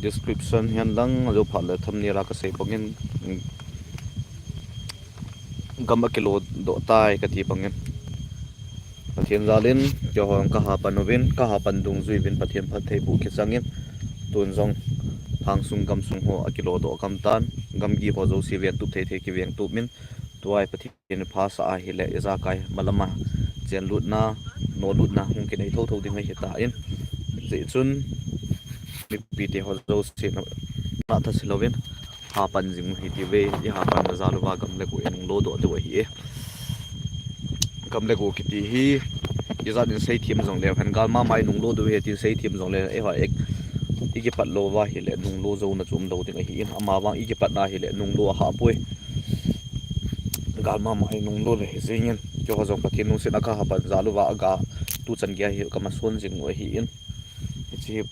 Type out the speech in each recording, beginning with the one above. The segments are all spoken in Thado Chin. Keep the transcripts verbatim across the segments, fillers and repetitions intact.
description hihen lang, ajo phat le thumbnail a kasei bangin, gam akilodoh tai kati bangin, Pathen jalin, keiho kahapan uvin, kahapan dungjui uvin Pathen phattheiboh kichangin, tun jong lhangsung gamsung ho akilodoh gam tan, gamgi ho jouse ventup thei thei kivengtup in, tua hi Pathen phasah ahile, ijakai malama chenlutna, nolutna hung kinei thotho ding ahitan, hijeh chun mipite ho jouse na, natha se louvin, hapan jing u hitiuve, ihapanna jal uva gam le go inunglodoh diu ahi e. Gam le go kiti hi, ijat in seithem jongleu hen, gal mama inunglo diu ahi tin seithem jongle, eiho, ikipat louva ahile nunglo jouna chu umlou ding ahin, amavang ikipatna ahile nunglo ahahpoi. Gal mama inunglo le hijengin, keiho jong Pathen lungsetna kahapan jal uva aga tuchan geiya hi kamason jing u ahin. Hiche hi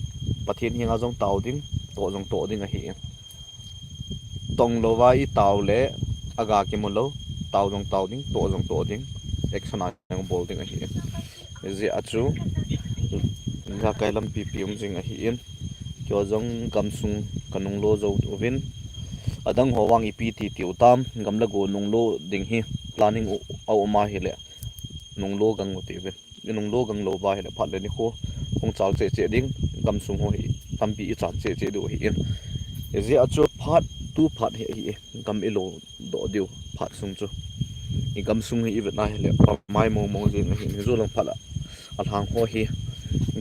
Pathen henga jong tao ding, toh jong toh ding ahin. Tonglouva itao le aga kimu lou, tao jong tao ding, toh jong toh ding, action a jong bol ding ahin. Hijeh a chu, ijakai lampi pi um jing ahin. Keiho jong gamsung kanunglo jou uvin. Adang ho vang ipi ti tiu tam, gam le go nunglo ding hi planning u, aum ahile nunglo gang u tiuvin. Inunglo gang louva ahile phat le nikho hung chal cheh cheh ding, gamsung ho hi tampi ichan cheh cheh diu ahin. Hijeh a chu phat, tu phat hi ahi e, gam ilodoh diu phat sung chu. Igamsung hi ivetna ahile pamai mong mong jeng ahin, hijongleh phat a, alhang ho hi,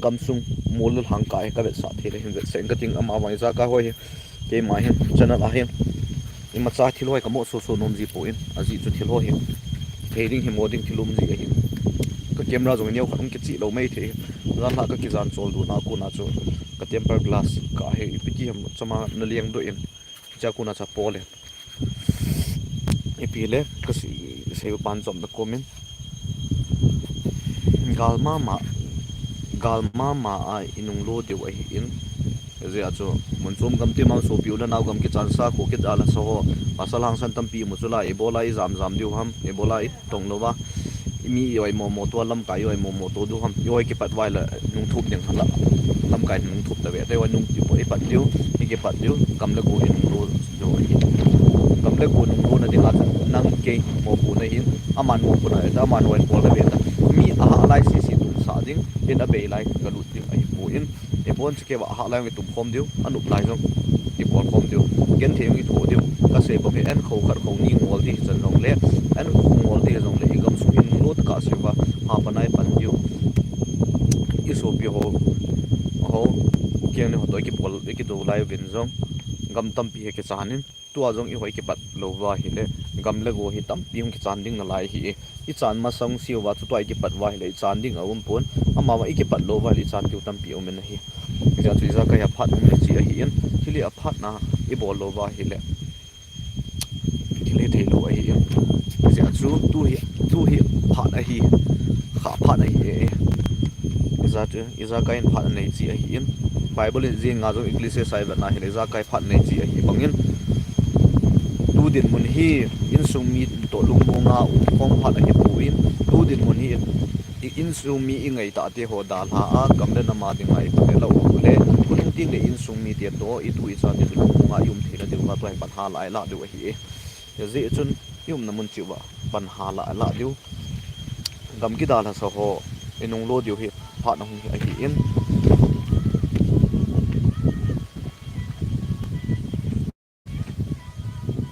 gamsung mol le lhang kah hi kavetsah thei le hin vetsah inge kating, amavang ijakai ho hi, keima hin, channel a hin, imacha thil ho hi kamoh soso nom ji poi, ajeh chu thil ho hi thei ding himo ding thil um ji ahin. Ka camera jong neo khat hung kichih lou maithei, janhi kakijan chol duna kona chu ka tempered glass kah hi ipi ti ham chama nalengdoh in, hichea kona chu apol e. Ipi le, kasei, seiu pan chomna komin, gal mama, gal mama a inunglo diu ahin. Hijeh a chu mun chom gam tima sopi u le nao, gam kichansa, kho kidalhasa ho, pasal hangsan tampi imu chu la, ibola ijam jam diu ham, ibola itong louva, mi ioimo mo to, lamkai ioimo mo to diu ham, ioi kipat uva ahile nungthup ding hala, lamkai nungthup tave, te ioi nung ipat, ipat diu, ikipat diu, gam le go inunglo diu ahi. Gam le go nunglona dinga chu nang kei mopohna ahin, aman mopohna ahita, aman ioi bol tave ta, mi ahah lai sese tumsah ding, in abei lai galut ding ahipoi. Ibon chukeu va ahah lai jong itum khom diu, anop lai jong ibol khom diu, genthei jong ithoh diu. Kasei bang hi, en kho khat kho ni ngol ding hichan jongle, en kho ngol ding jongle, igamsung inunglo tokah seuva, hapan a ipan diu. Isopi ho, ho, keng ni ho to ikibol, ikidou lai uvin jong, gam tampi hi kichan in, tua jong eiho ikipat louva ahile, gam le go hi tampi hung kichan ding nalai ahi. Ichan masang seuva chu tua ikipat uva ahile, ichan ding aumpon, amavang ikipat louva ahile, ichan diu tampi aumin ahi. Hijeh a chu ijakai a phat hung hi chi ahin, thil hi aphatna ibol louva ahile, thil hithei lou ahin. Hijeh a chu tu hi, tu hi phat ahi, kha phat ahi e. Ija chu, ijakai in phat anei chi ahin. Bible in jing nga jong Ecclesiastes a ivetna ahile, ijakai phat nei chi ahi bangin, tu dinmun hi insung mi toh lungmonga um khom phat ahipoi. Tu dinmun hi i, insung mi ingaitah teho dalha a, gam le nam a dinga ipoh le, khonung tengle insung mite toh itu ichan diu lungmonga ium theina diuva tua hi pan hala ilah diu ahi e. Hijeh chun iumna mun cheh uva pan hala ilah diu. Gam kidalhasa ho inunglo diu hi phat ahung hi ahin.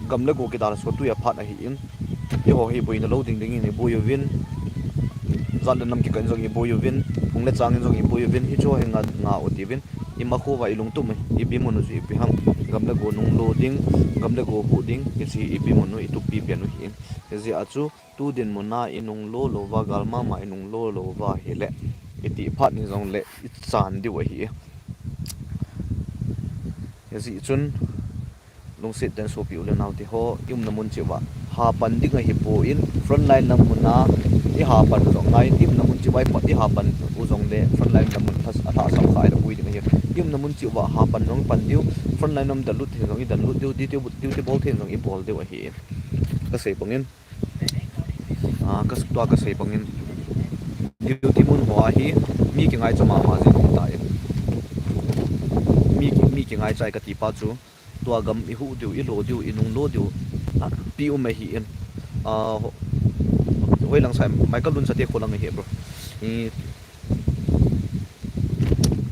Gam le go kidalhasa ho tuhi aphat ahin. Eiho hi boina lou ding dingin iboi uvin, jat le nam kikah in jong iboi uvin, phung le chang in jong iboi uvin, hicheho hi nga, nga u tiuvin. Imakhouva ilungtup u, ibimun u chu ipi ham? Gam le go nunglo ding, gam le go huh ding, hiche hi ibimun u, itup pipen u ahin. Hijeh a chu tu dinmun a inunglo louva, gal mama inunglo louva ahile, itih phat hijongle ichan diu ahi. Hijeh chun lungset tah in sopi u le nao teho, iumna mun cheh uva hapan ding ahipon, frontline lam muna ihapan u jong ngai in, iumna mun cheh uva ipa, ihapan u jongle frontline lam mun lhasam kha ila pui ding ahi. Iumna mun cheh uva hapan jong ipan diu, frontline lam dallut thei jong idallut diu, duty, duty bol thei jong ibol diu ahi. Kasei bangin, ah, ka, tua kasei bangin, duty mun hoa hi mi kingai cha mama jing ahitan, mi, mi kingai chai kati pa chu. Tua gam i hu diu, i lo diu, i nung lo diu. Pi um ahi in. Ah, ho-, hoi lang sai, Michael Lun sate kho lang ahi, bro. I,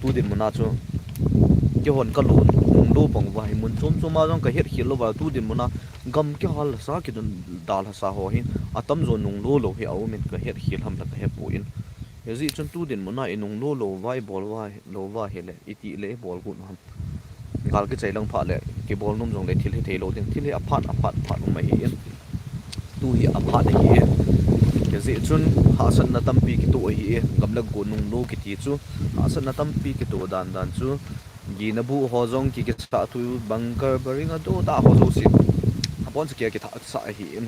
tu dinmun a chu. Kihon ka lo, nung lo bang uva hi mun chom chom a jong ka het khel lou va, tu dinmun a gam kihal sa kidon dal sa ho hi. Atam jo nung lo lo hi a um in ka het khel ham la ka he poi. Hijeh chun tu dinmun a i nung lo lo va i bol va, lo va hi le, i ti le i bol gu ham. Gal kichai lang pha le, kibol nom jong le thil hi thei lo ding, thil hi aphat, aphat, aphat um ahi in. Tu hi aphat ahi in. Hijeh chun hahsatna tampi kito ahi in. Gam le go nung lo kiti chu, hahsatna tampi kito dan dan chu. Gina bu ho jong ki kisa tu bunker baring a do da ho jo si. Apon sa kia kitha sa ahi in.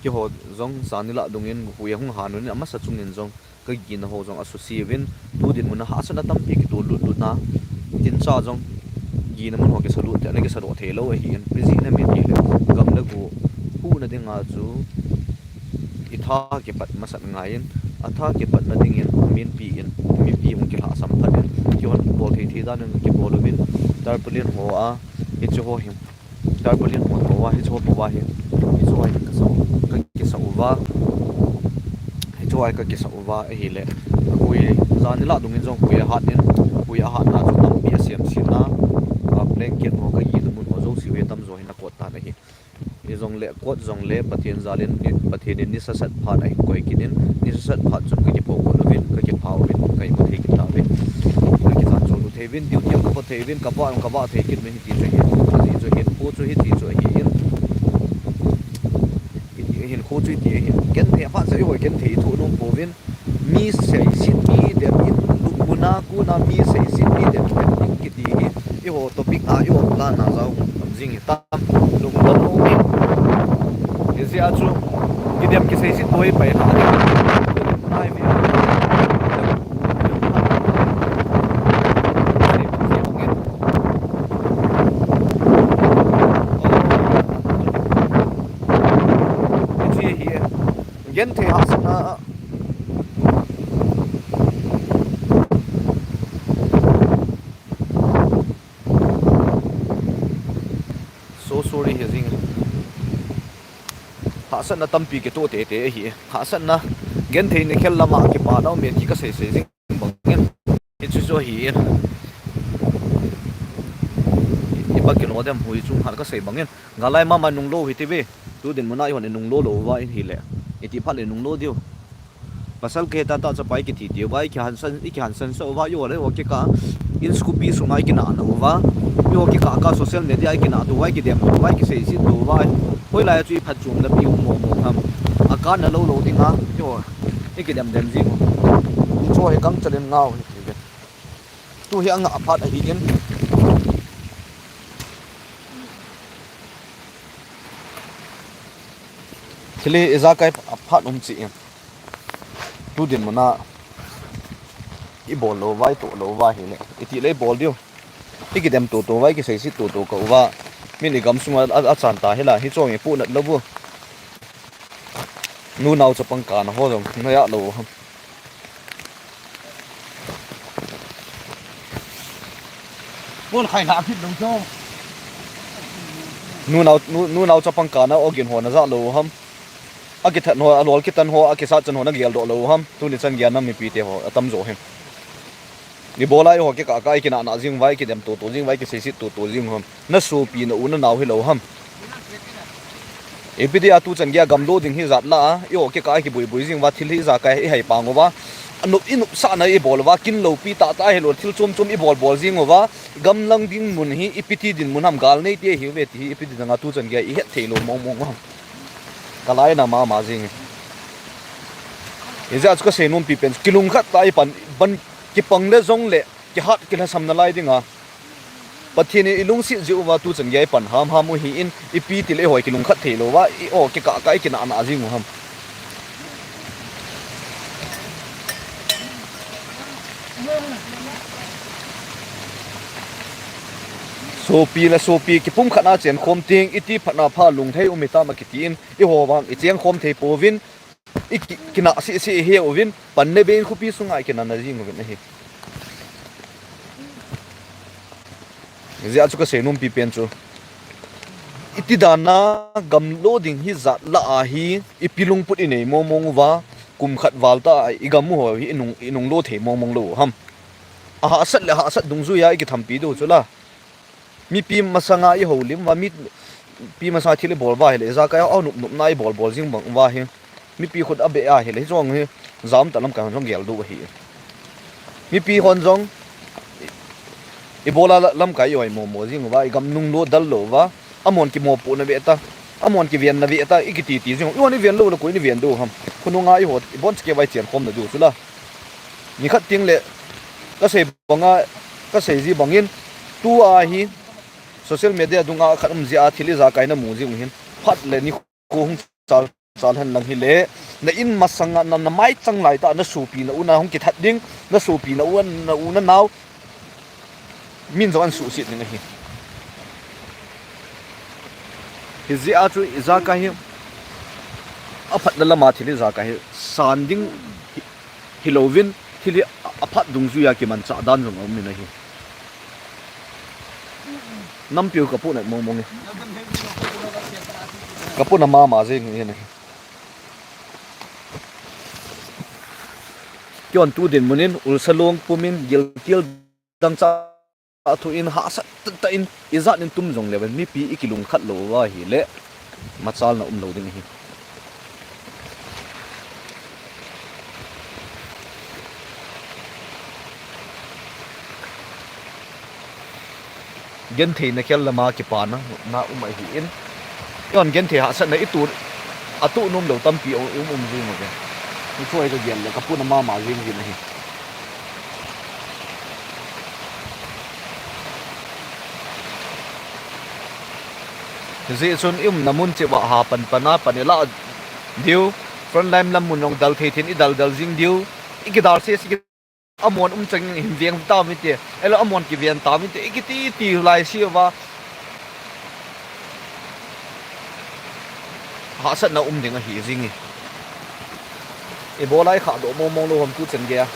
Ki ho jong sa ni la dung in hui hung ha nun in amasa chung in jong. Ka gina ho jong a susi uvin, tu dinmun a hahsatna tampi kito lut lut na, tin cha jong gina mun ho kisa lut te, ana kisa doh thei lou ahi in, pi jing na mi ti le, gam le go, hu na ding a chu, i tha kipat masat ngai in, a tha kipat na ding in, min pi in, min pi hung kilha sam phat in, ki hon bol thei thei dan in ki bol uvin, tarpaulin ho a, hi chu ho him. Tarpaulin ho uva, hi chu ho uva hi. Hi chu ho ka sa, ka kisa uva. Hi chu ho ka kisa uva, ahi le. Hui, jan ni la dung in jong hui a hat in, hui a hat na chu tampi a siam sin na. A blanket ho ka gina mun ho jo si hui tam jo hin a kot tan ahi. Hi jong le, kot jong le, Pathen jal in, ni, Pathen in ni sasat phat ahi koi kin in, ni sasat phat chun ka kipo ko uvin, ka kipha uvin, ka imu thei kit ta uvin. Ka kijan chol u thei uvin, duty ka po thei uvin, ka va, ka va thei kit uvin, hiti chu hi, hiti chu hi, pu chu hiti chu hi in. Hiti hin khu chu hiti hin, ken thei phat sa i hoi ken thei thu nung po uvin. Mi seisit mi dem in, lupmuna kuna mi seisit mi dem in, in kiti hi, i ho topic a, i ho plan na jao, tam jing hi tam, lupmuna lo mi. Hi jeh a chu, ki dem ki seisit boi pai na, nai mi. Hi chi hi, gen thei hahsatna, So sorry hi jing. Hahsatna tampi kito tete ahi. Hahsatna genthei ni khel lama kipa nau me ti ka sei sei jing bang in. Hi chu chu ahi in. I ba kilo dem hui chung hal ka sei bang in. Galai mama nung lo hi ti ve. Tu dinmun a i hon i nung lo lo uva in hi le. I ti phat le nung lo diu. Pasal ke ta ta chapai ki thi ti uva, i ki hansan, i ki hansan sa uva, i ole ho ke ka, in scoopy sunga i ki na na uva, i ho ke ka ka social media i ki na tu uva, i ki dem tu uva, i ki sei sit tu uva, hoi lai chu i phat chom na pi u mo mo tham. A ka na lo lo ding a, i ho, i ki dem dem ji mo. Tu cho he kang chalen ngau he ti ve. Tu hi anga phat ahi in. Thili i ja kai phat um chi in. Tu dinmun a i bol lo uva, i toh lo uva hi le. I ti le i bol diu. I ki dem to to uva, i ki sei sit to to ka uva. Min i gam sunga a, a chan ta hi la, hi chong i pu nat lo bu. Nu nau chapang ka na ho jong, na ya lo ham. Kon khai na phit lo cho. Nu nau, nu, nu nau chapang ka na ogin ho na ja lo ham. A kithat ho, a lol kitan ho, a kisat chan ho na gel doh lo ham. Tuni chan gel na mipi te ho, a tam jo hem. Ni bola i ho ki ka ka i ki na na jing vai, ki dem to to jing vai, ki sei sit to to jing ham. Na sopi na u na nau hi lo ham. Ipi dia tu chan gei a gam lo ding hi jat la a, i ho ki ka ki bui bui jing va thil hi ja ka i hai pang uva. A nop i nop sa na i bol uva, kin lo pi ta ta hi lo thil chom chom i bol bol jing uva. Gam lang ding mun hi ipi ti din mun ham gal nei ti hi ve ti hi ipi ti dang a tu chan gei a i het thei lo mong mong ham. Ka lai na ma ma jing. I ja chu ka sei nom pi pen, ki lung khat ta i pan, ban ki pang le jong le, ki hat ki la sam na lai ding a. Pathen in i lungsit jiu va tu chan gei pan ham ham u hi in i pi ti le hoi ki lungkhat thei lo va i o ki ka ka i ki na na jing u ham. Sopi le sopi ki pum khat na chen khom ting i ti phat na pha lung thei u mi ta ma ki ti in i ho vang i cheng khom thei po vin. I ki, ki na si si he uvin, pan ne ve in khupi sunga i ki na na jing uvin ahi. Hijeh a chu kasei nompi pen chu, iti dan a gamlo ding hijat lah a hi ipi lungput inei mong mong uva, kum khat val tah a igam u ho hi inung, inung lo thei mong mong lou u ham. Ahahsat le ahahsat dungjuia ikithampi diu chu la. Mipi masanga ihoulim uva, mipi masanga thil ibol uva ahile, ijakai a nop nopna ibol bol jing bang uva hi, mipi khut abeh ahile, hiche jong hi jamtah lamkai hon jong geldoh ahi. Mipi hon jong ibola lamkai i-oimo mo jing uva, igam nung lo dal lou uva, amahon kimopohna ve ta, amahon kivenna ve ta ikiti ti jing u, ihon iven lou le koi in iven diu ham. Khonunga iho ibonchauva ichen khomna diu chu la. Nikhat tengle kasei banga, kasei ji bangin, tua hi social media dunga khat um jeh a thil ijakai namu jing u hin, phat le nikho hung chal, chal hen lang hile, na in masanga na, namaichang laitah a nasopi na u na hung kithat ding, nasopi na u, na u na nao min jong anasuhset ding ahi. Hijeh a chu ijakai hi, aphatna lama thil ijakai hi san ding hi, hilouvin, thil hi aphat dungjuia kimanchah dan jong aumin ahi. Nampiu kapuna mong mong e. Kapuna mama jing e nahi. Keiho tu dinmun in ulsa long pumin gilkel dangchah athuh in hahsat tah in ijat in tum jongleu hen mipi ikilungkhat lou uva ahile, machalna umlou ding ahi. Gentheina khel lama kipana na um ahin, ihon genthei hahsatna itu, atuh nomlou tampi um, um jing uve. Hiche hi kagel le kapuna mama jing jin ahi. Hijeh chun i-umna mun cheh uva ha pan pan a pan ilah diu, frontline lam mun jong dal thei thei in idal dal jing diu, ikidal sese, amahon umchan hin veng tauvinte, ahilou amahon kiven tauvinte ikiti ti lai seuva, hahsatna um ding ahi jing e. Ibola ikhahdoh mong mong lou ham tuchan geiya.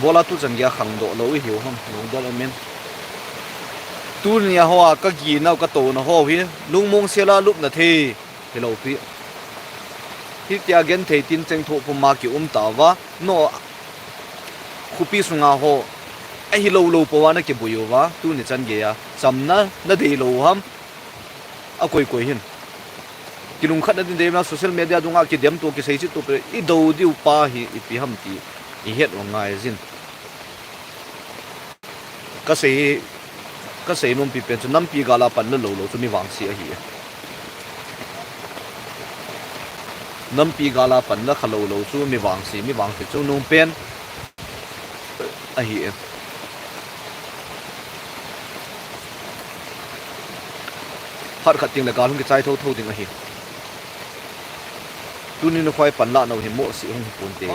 Ibola tuchan geiya khangdoh lou ihiu ham, lungdal umin. Tunia hoa kaginau katouna ho hi lungmong sela lupna thei hilou pi. Hitia genthei tin chengthoh puma kium tauva, no khopi sunga ho ahilou lou pouva nakibui uva, tuni chan geiya chamna nadeilou ham. Akoi koi hin kilungkhatna din deima social media dunga kidem to kisei chit to pe idou diu pa hi ipi ham ti ihet u ngai jin. Kasei, kasei nompi pen chu nampi gala panla lou lou chu mi vangse ahi. Nampi gala panla kha lou lou chu mi vangse, mi vangse chungnung pen ahi e. Phat khat tengle gal hung kichai thotho ding ahi. Tuni nikho hi panlah nau hi mohseh hung hiponte.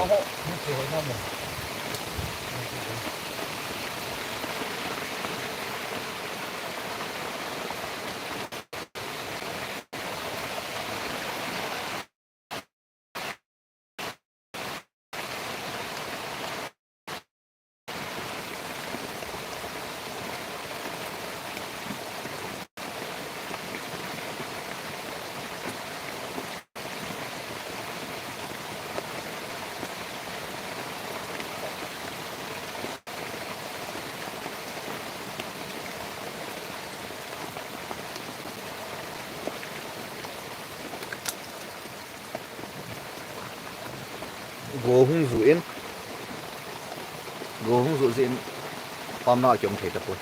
Go hung ju in, go hung ju jin, pamna kium thei tapoi.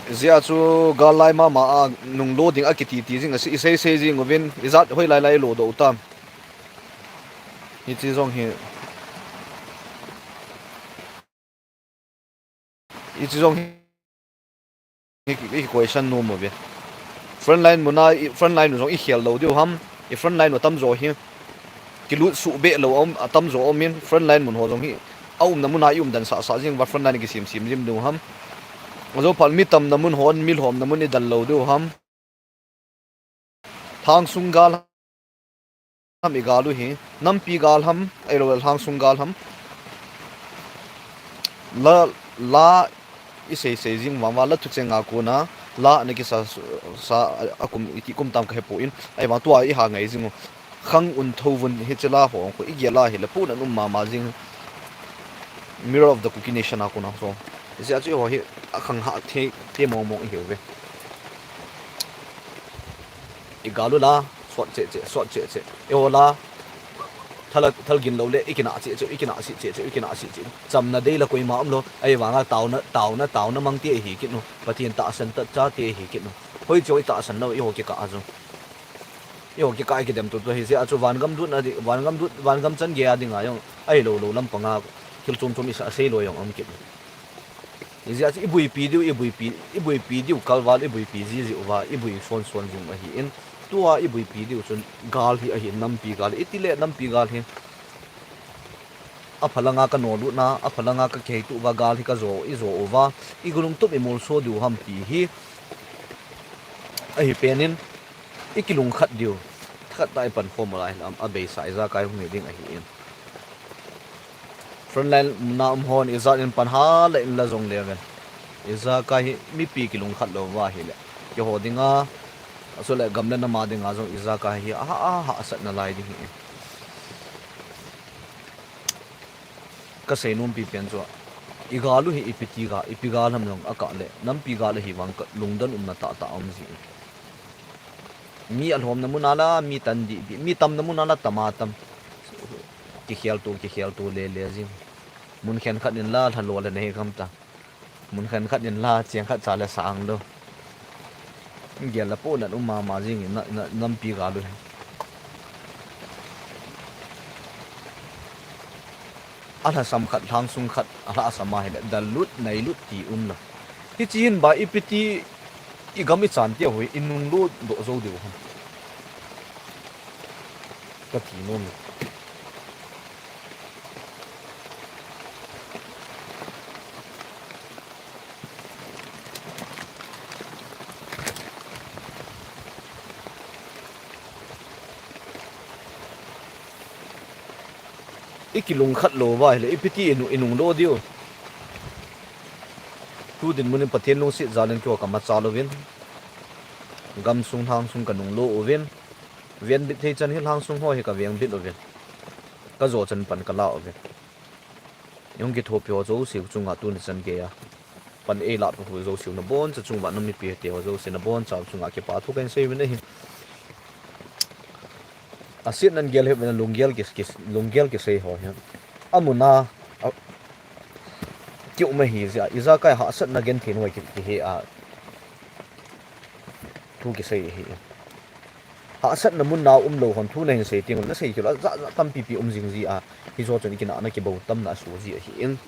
Hijeh a chu gal lai mama a nunglo ding akiti ti jing, isei sei jing uvin, ijat hoilai lai lodoh u tam. Hichi jong hi, hichi jong hi, hi, hi question nom uve. Frontline muna, i frontline u jong i khel lou diu ham. I frontline u tamjo hi kilut suh be lou um, atamjo um in frontline mun ho jong hi a umna muna i um dan sah sah jing uva, frontline kisim sim jing diu ham. Ajo phat mi tamna mun hon, mi lhomna mun i dal lou diu ham. Lhangsung gal ham i gal u hi, nampi gal ham, ahilou le lhangsung gal ham. La, la i sei sei jing vang uva, la thucheng a kona, la ana kisa sa, a kum, i ti kum tam ka hepon, ahivang tua i ha ngai jing u. Khang un tho vun hichi la ho, ko i gel a hile, puna um mama jing. Mirror of the Kuki Nation a kona so. Hijeh a chu ho hi, a khang ha the, te mong mong i hiu ve. I gal u la, sot che che, sot che che. I ho la, thal, thal gin lou le, i kina che che, i kina si che che, i kina si che. Chamna dei la koima um lou, ahivanga tauna, tauna, tauna mang te hi kit nu. Pathen tahsan ta cha te hi kit nu. Hoi chu i tahsan lou, i ho kikah a chu. I ho kikah i kidem tutu hijeh a chu vangam dutna di, vangam dut, vangam chan gei a dinga jong, ahilou lou lampanga, thil chom chom i sa, sei lou jong um kit. Hijeh a chu i buipi diu, i buipi, i buipi diu kalval, i buipi ji ji uva, i bui son son jing ahin. Tua i buipi diu chun gal hi ahi, nampi gal, i ti le nampi gal hi. A phalanga ka nolutna, a phalanga ka kihei tuh uva gal hi ka jo, i jo uva, i gulung tup i molso diu ham ti hi. Ahi penin, i kilungkhat diu. Khat ta i pan khom lai lam, a beisa ijakai hung hi ding ahin. Frontline muna um hon, ijat in pan ha le in la jong le ven. Ijakai hi mipi kilungkhat lou uva hile. Kiho dinga, aso le gam le nam a dinga jong ijakai hi, aha, aha, asatna lai ding hi. Ka sei nompi pen chu, i gal u hi ipi ti ga, ipi gal ham jong a kah le, nampi gal ahi vang ka lungdon umna tah tah um ji. Mi alhomna muna la, mi tan di, di, mi tamna muna la, tam a tam. Kikhel tu, kikhel tu le le jing. Mun khen khat in la, lha lo le nei kham ta. Mun khen khat in la, cheng khat cha le sang lou. Gel la po nan um mama jing in na, na, nampi gal u. A lhasam khat, lhangsung khat, a lhasam a hile, dal lut, nai lut ti um lou. Hichi hin ba ipi ti, i gam i chan ti a hoi, i nunglut doh jou diu ham. Ka ti nom. I kilungkhat lou uva hile, ipi ti i nu, i nunglut diu. Tu dinmun in Pathen lungset jal in keiho ka machal uvin. Gamsung lhangsung ka nunglut uvin. Vengbit thei chan hi lhangsung ho hi ka vengbit uvin. Ka jo chan pan ka la uvin. Jong kithopi ho jouse chunga tuni chan geiya pan eilahpeh ho jouse naboncha chunga, nam mipi te ho jouse naboncha chunga kipa thu kahin sei uvin ahi. Asetnan gel hih uvin, lunggel ki, ki, lunggel kisei ho hi. Amuna, a, kium ahi jeh a, ijakai hahsatna genthei noi ki, kihe a. Thu kisei ahi. Hahsatna mun na um lou hon thu nahin sei teng, nasei kit lou, jat jat tampi pi um jing ji a. Hijo chun i kinahna kibol tamna aso ji ahin.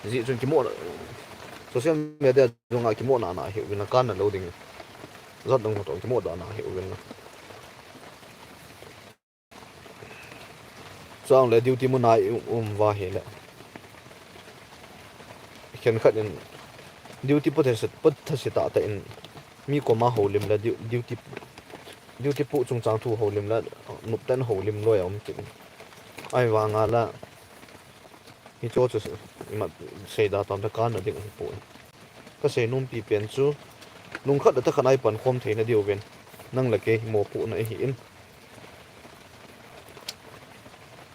Hijeh chun kimoh, social media dunga kimoh nana hi uvin, kana lou ding. Jat dang ho toh kimoh dana hi uvin. Chujongle duty muna i um uva hile, khenkhat in duty pu thase, pu thase tahtah in mi koma houlim le du-, duty, duty pu chungchang thu houlim le noptah in houlim loi a um kit in. Ahivanga la hicho chu ima seida tamtah kana ding ahipoi. Kasei nompi pen chu, lungkhat le thakhat a i pankhom theina diuvin, nang le kei hi mopohna ahin.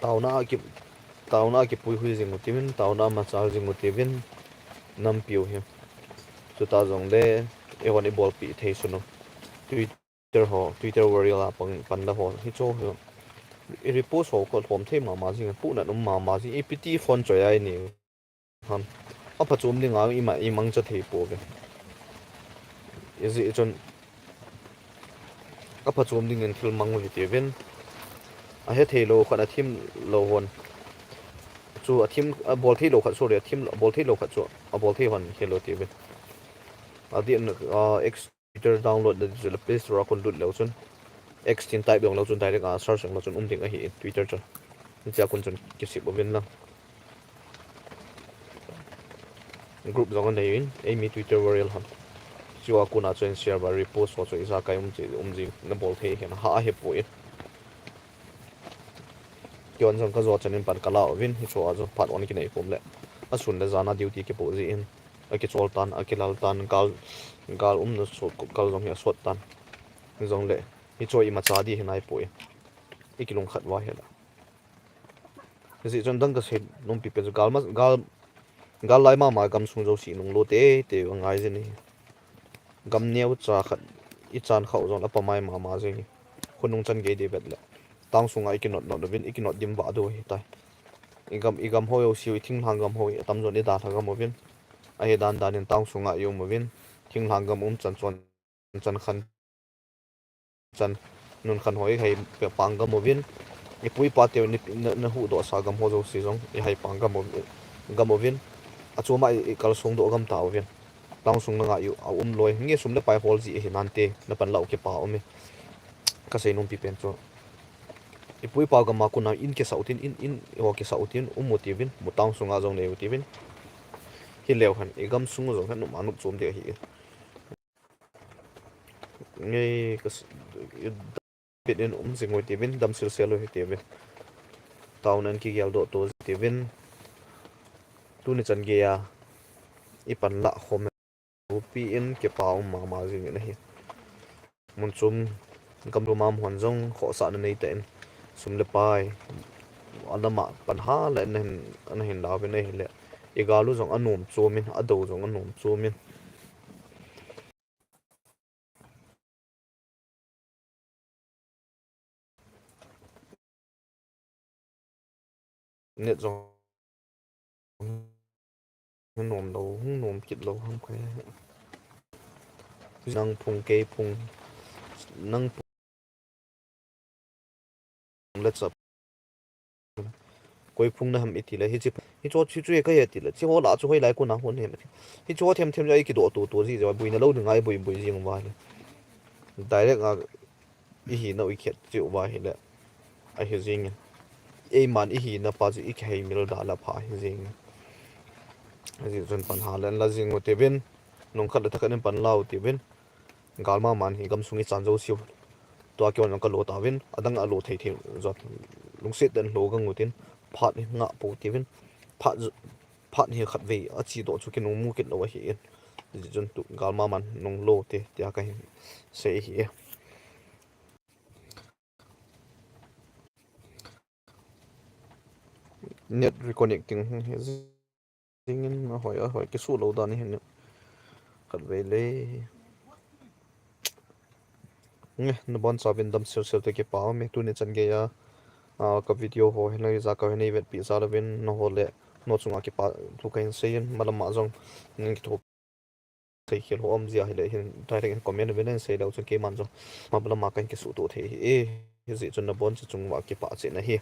Taona a ki, taona a kipuihui jing u tivin, taona a machal jing u tivin, nampiu hi. Chuti jongle, eihon i bolpeh thei sun u. Twitter ho, Twitter warrior a pan, panla ho, hicho hi. I repost ho kho lhom thei mama jing, puhnat um mama jing, ipi ti phone choi a i nei u ham. Aphachom dinga ima, i mangcha thei pouve. Hijeh chun, aphachom dingin thil mang u hitiuvin. Ahe thei lou khat, athim lou hon. Chu athim, abol thei lou khat, sorry, athim, abol thei lou khat chu, abol thei hon khel lou tivin. Adin, ah, X Twitter download na chu le Play Store a kon lut leu chun. X tin type jong leu chun direct a search jong leu chun um ding ahi Twitter chu. Hichea kon chun kisip uvin lang. Group jong anei in, eimi Twitter warrior hon. Chua kona chun share va repost ho chu ijakai um chi, um jing na bol thei hin ha ahepoi. Kion jong kajo chanin pan kala uvin, hichua jong part one kinei khom le. Asun le jana duty kipo jin. Akichol tan, akilal tan, gal, gal umna sot, gal jong hi asot tan. Jong le, hichua imacha di hi naipoi. Ikilungkhat uva hi la. Hijeh chun dang kasei nom pipen chu gal ma, gal, gal lai mama gamsung jouse nunglo teitei angai jin ahi. Gam neocha khat ichan khah u jong le apamai mama jing hi. Khonung chan gei ding vet le. Town sunga ikinot not uvin, ikinot dim vah diu ahitai. Igam, igam ho jouse u, ithinglhang gam ho, atamjon idalha gam uvin. Ahi dan danin town sunga ium uvin. Thinglhang gam um chan chon chan khan chan nun khan ho ihai pang gam uvin. Ipu ipa teu ni, na, nahuhdoh sa gam ho jouse jong ihai pang gam uvin, gam uvin. Achuma i, ikalsong doh gam tauvin. Town sung langa i, aum loi. Nge sum le pai hol ji ahi nante, napan lau kipa ume. Kasei nom pipen chu. Ipu ipa gam a kona in kisah utin, in, in, ho kisah utin, um u tivin, mu town sunga jong nei u tivin. Hileu hen, igam sung jong hen, nop a nop chom ding ahi. Nge kas-, i-, bit in um jing u tivin, dam silsel u hitivin. Town a kigel doh to tivin. Tuni chan geiya ipan lah khom upi in kipa um mama jing in ahi. Mun chom gam lum a um hon jong khohsahna nei tan. Sum le pai. Alama pan ha le nahin, nahin lauvin ahile. Igal u jong anom chom in, adou jong anom chom in. Net jong hung nom lou, hung nom kit lou ham kha. Nang phung kei phung, nang phung le chap. Koi phung na ham iti le, hichi, hicho, hichu e ka he ti le, chi ho la chu hoilai kona hon hem ti. Hicho them them ja i kidoh to to ji ja, buina lou dinga i bui bui jing uva le. Direct a ihina u ikhet cheh uva hile. Ahi jing e. Eiman ihina pa chu i kihei mil da la pha hi jing e. Aji chun pan ha len la jing u tivin. Nung khat le thakhat in pan lau tivin. Gal maman hi gamsung ichan jouse u. Tua kihon jong kalo tauvin, adang alo thei thei jot. Lungset tah in lo gang utin, phat hi ngah pou tivin, phat j-, phat hi khatvei achi doh chu kinung mu kit lou ahin. Hijeh chun tu gal maman nung lo te, tia kahin sei ahi e. Net reconnecting hi jingin ahoi, ahoi, kisuh lou dan ahin. Khatvei le. Nge, nabon chauvin dam sel sel te kipa ume, tuni chan geiya. Ah, ka video ho, hinai ja ka hinai vetpi ja louvin, naho le, nao chunga kipa thu kahin seiyin, malam a jong, nin kitho seikhel ho um jia hile hin, direct in comment uvin in sei leu chun keiman jong, malam a kahin kisuhtoh thei ahi e, hijeh chun nabon chauva kipa cheh in ahi.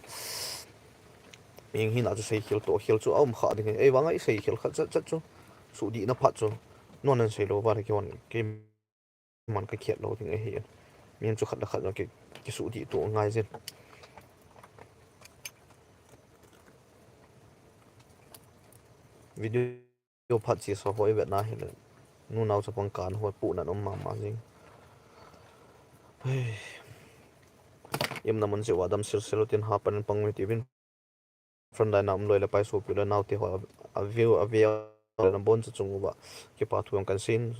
Ing hina chu seikhel toh khel chu aum kha ding ahi, ei vang a i seikhel khat chat chat chu, suhdihna phat chu, nangho nasei lou uva le kihon, keiman kakhet lou ding ahi. Min chu khat le khat jong ki, kisuhdih toh ngai jin. Video Yo phat chesa ho i vetna hile. Nunao chapang kan ho puhna um mama jing. Hei. Iumna mun cheh uva dam sel sel utin hapan in pang uvin tivin. Frontline a um loi le pai sopi u le naote ho a view a view le nabon chauva chung uva. Kipa thu jong kahin seiyin,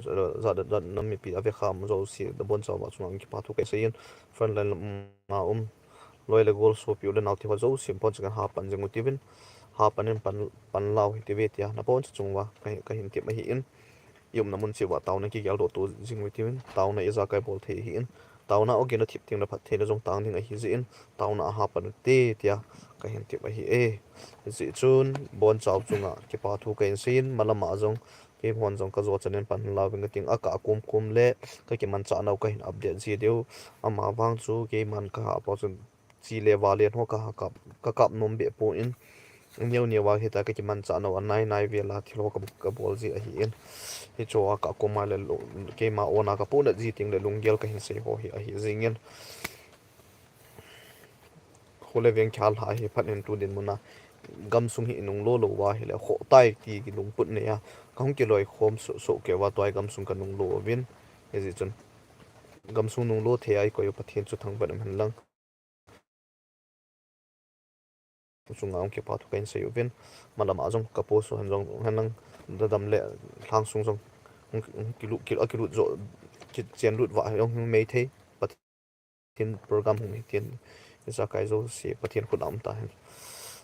jat jat nam mipi a ve kham jouse nabon chauva chunga kipa thu kahin seiyin. Frontline a um loi le gol sopi u le naote ho jouse nabon chauva hapan jing u tivin. Hapan in pan, pan lau hite ve tia, nabon chauva ka, kahin tep ahin. Iumna mun cheh uva taona kigel doh to jing u tivin, taona ijakai bol thei ahin. Taona ogin athip ding le phattheina jong tang ding ahi jeh in, taona a hapan u hite tia kahin tep ahi e. Hijeh chun, nabon chauva chunga kipa thu kahin seiyin, malam a jong, keihon jong kajo chan in pan lau ving kating, akah kum kum le, kakimanchah nau kahin update ji diu, ama vang chu, keiman kaha pau chun, chi le va le ho ka kap, ka kap nom be pon, neo neo a hita ka kimanchah nau a nai nai vela thil ho ka, ka bol ji ahi in. Hichu a ka koma le lo, keima ona ka puna ji ting le lunggel ka hin sei ho hi ahi jing in. Khole veng khal ha hi phat in tu dinmun a gamsung hi nung lo lo va hi le kho tai ti ki lungput nei a ka hung kiloi khom so, so ke va tuai gamsung ka nung lo vin. Hijeh chun gamsung nung lo thei ai koi Pathen chu thangvah um hen lang. Chunga hung kipa thu ka hin sei uvin. Malam a jong ka post u hen jong hen lang dadam le lhang sung jong hung, hung kilut, kil, a kilut jo, ki, chen lut va jong hung mei thei. Pathen program hung hi tin. Ijakai jouse Pathen khut a um ta hen.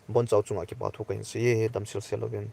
Bonchau chunga kipa thu ka hin sei e, dam sel sel uvin.